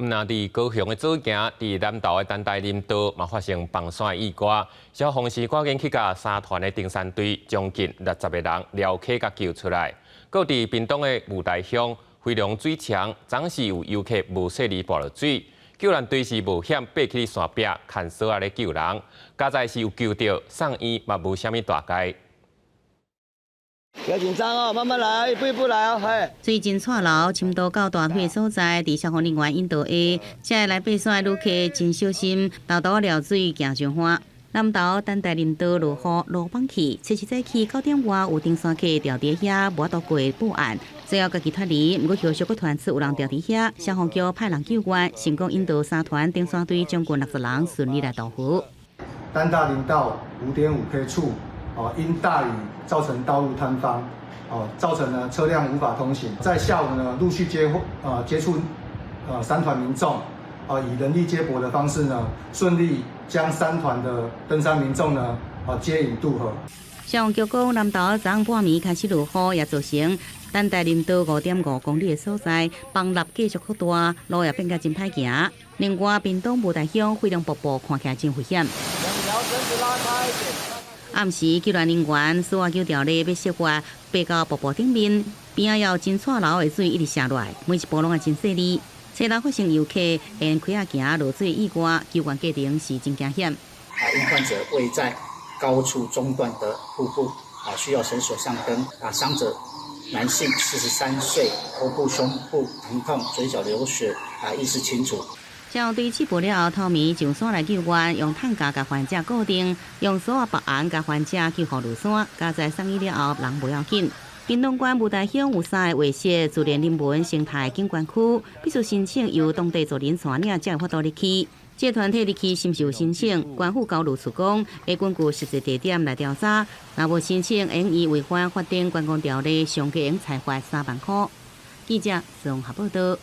毋但佇高雄的左營，佇南投的等大林道嘛發生崩山意外，消防是趕緊去共三團的登山隊將近60個人撩溪共救出來。閣佇屏東的霧台鄉飛龍水牆，昨昏有遊客無細膩跋落水，救援隊是冒險爬去山壁牽索仔咧救人，佳哉是有救著，送院嘛無啥物大礙。不要緊張哦，慢慢來，一步一步來哦，嘿。水真掣流，深度到大腿所在，佇消防人員引導下，這个來爬山的旅客真小心，沓沓仔撩水行上岸。南投等大林道落雨路崩去，初七早起9點外有登山客掉佇遐，無法度過報案，最後家己脫離，毋過後續閣傳出有人掉佇遐，消防局派人救援，成功引導三團登山隊將近60人順利來渡河。丹大林道5.5 K 處，哦，因大雨造成道路坍方，哦，造成呢車輛無法通行。在下午呢，陸續接獲，接觸，三團民眾，啊，以人力接駁的方式呢，順利將三團的登山民眾呢，啊，接引渡河。消防局講，南投昨昏半暝開始落雨，也造成等大林道5.5公里的所在崩落繼續擴大，路也變甲真歹行。另外，屏東霧台鄉飛龍瀑布看起來真危險。兩條繩子拉開一點。暗時救援人員索仔救條例欲設法爬到瀑布頂面，邊仔有真掣流的水一直瀉落來，每一步攏會真細膩。初六發生遊客沿溪仔行落水意外，救援過程是真驚險。啊，因患者位在高處中段的瀑布，啊，需要繩索上登。啊，傷者男性，43歲，頭部、胸部疼痛，嘴角流血，啊，意識清楚。消防隊起步了後，頭暝上山來救援，用擔架共患者固定，用索仔縛絚共患者救護落山。佳哉送醫了後，人無要緊。屏東縣霧台鄉有三个畫說自然人文生態景觀區，必須申請由當地做人帶領才有法度入去。這個團體入去是毋是有申請？縣府交流處講會根據實際地點來調查，若無申請，會以違反法定觀光條例，上懸會裁罰3萬箍。記者綜合報道。